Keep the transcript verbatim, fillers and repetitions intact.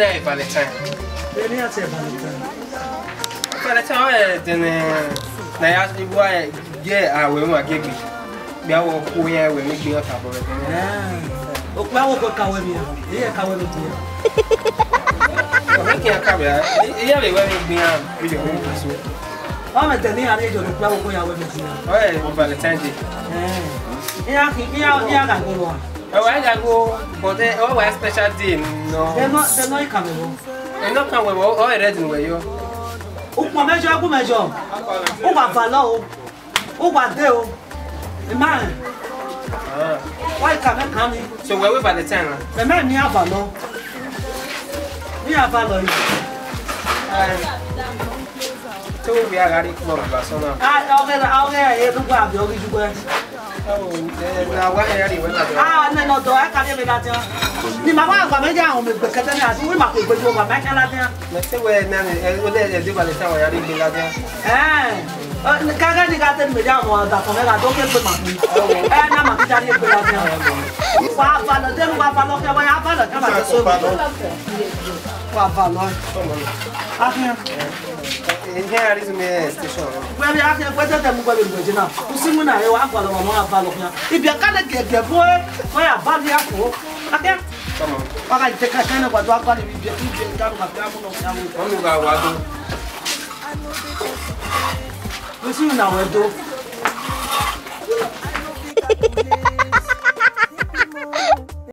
Ẹ, Valentine. Eni a tie Valentine. Valentine, ọ, ẹ, dene, na ya, iwa, ẹ, ye, a, wẹ mu a gege. Bia wọ ku yan wẹ mi gbe yan ka bọ vbe dene. Ẹ, okpia wo ko ka wẹ mi, iye ka wẹ mi gbe. Ọ, mi kian ka bia, iye vbe wẹ mi gbe yan, bi yo mi so. Ọ mẹ dene a rre yo okpia wo ko ya wẹ mi gbe yan. Ọ, ẹ, Valentine Day. Ẹ, iran ki, iran, iran gha gbe wa. Ọ wa gha go, but, eh, ọ wa special day nọ. They no, they no come. Ẹ nọ kan wẹ, ọ, ọ red wẹ yọ. Ukpọn mẹ yọ, ẹgu mẹ yọ. Uwa valọ o. Uwa de o. Ima. Ah. Wa ka mẹ kan ni. So wẹ wẹ Valentine na? Mẹ mẹ ni avalọ. Ni avalọ yi. Eh. So we are gari club ba so na. Ah, okay, okay, e du gba bi o gi ju gbe. Ah, nene ọdọ, ẹ ka rhie vbe ladian. Ne ima wa gha mẹ ya họn mẹ egbe kẹdẹ ne a du, ima khuegbe ye owa, ma khian ladian. Mẹ te wẹ na, ẹ, ole ẹ de Valentine wa ya rhie egbe ladian. Ẹ, kẹghẹ ne I gha te ne mẹ ya họn ọdafẹn mwẹ gha do ke egbe ma khin. Ẹ, na ma ghi ya rhie egbe ladian. Wa valọ, de ne uwa valọ khian, wa ya valọ khian, wa de so. Wa valọ. Akhian. Ehia, a rhie zẹ mwẹ station. Wẹ vbe akhian, wẹ dẹdẹ mu wẹ vbe mu ẹdẹ na. Usi mu na re, wa gualọ ọmwa ne ọ gha valọ khian. Ibiẹka ne giẹgiẹ bu ẹre, ọ ya valọ ya fo. Akhian. Come on. Wa gha te ka ka na wa do agualọ ibiẹka, ibiẹka ne ọ gha mu nọ khian. Ọnii gha wa do. Usi mu na wẹ do.